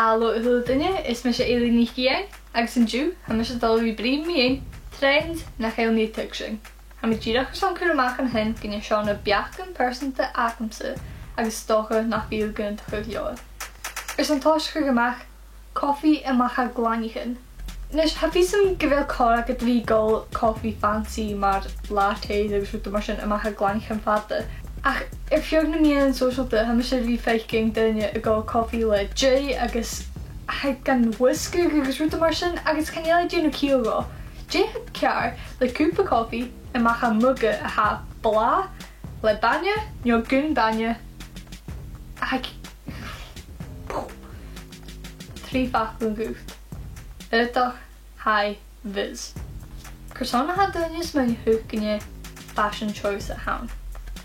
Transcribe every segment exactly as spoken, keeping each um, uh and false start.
Halò a h-uile duine, is mise Eilidh NicIain, agus an-diugh, tha mise a' dol a bhith a' bruidhinn mu dheidhinn trends nach eil nam tuigse. Tha mi dìreach airson cur a-mach an sin gun e seo na beachdan pearsanta agamsa agus 's dòcha nach bi iad gun do chuid leotha. Airson tòiseachadh a-mach, cofaidh a-mach à glainneachan. A-nis, tha fhios agam gu bheil còir agad a bhith ag òl cofaidh fancy mar lattes agus rudan mar sin a-mach à glainneachan fada. Ach air feadh nam meadhanan sòisealta, tha mise air a bhith a' faicinn daoine ag òl cofaidh le deigh agus tha iad gan whiskeadh agus rudan mar sin, agus chan eil e a' dèanamh ciall dhomh. Dè tha ceàrr le cupa cofaidh a-mach à muga a tha blàth, le bainne no gun bainne, a tha trì faclan dhut. Aodach high vis. Carson a tha daoine a' smaoineachadh gun e fashion choice a th' ann?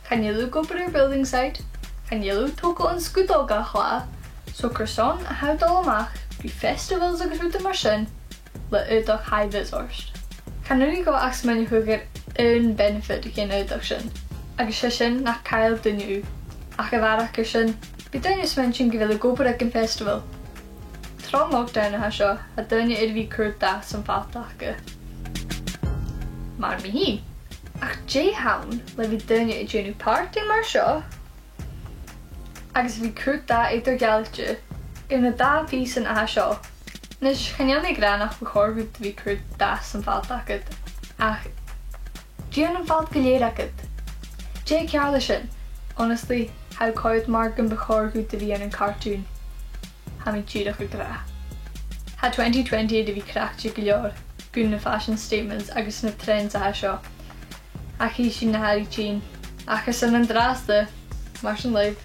Chan eil thu ag obair air building site, chan eil thu a' togail an sgudal gach latha, so carson a tha thu a' dol a-mach gu festivals agus rudan mar sin le aodach high vis ort? Chan urrainn dhomh ach smaoineachadh air aon benefit dhen aodach sin, agus 's e sin nach caill duine thu. Ach a bharrachd air sin, bidh daoine a' smaointinn gu bheil thu ag obair aig an festival. Tron lockdown a tha seo, tha daoine air a bhith a' cur dath san fhalt aca. Mar mi fhìn. Ach dè th' ann le bhith daoine a' dèanamh party mar seo agus a bhith a' cur dath eadar-dhealaichte air na dà phìosan a tha seo? A-nis, chan eil mi ag ràdh nach bu chòir dhut a bhith a' cur dath san fhalt agad, ach dèan am falt gu lèir agad. Dè tha ceàrr leis sin? Honestly, tha e a' coimhead mar gum bu chòir dhut a bhith ann an cartoon. Tha mi dìreach ag ràdh. Tha twenty twenty air a bhith craicte gu leòr gun na fashion statements agus na trends a tha seo. Ach chì sinn na tha ri tighinn. Ach airson an-dràsta, mar sin leibh,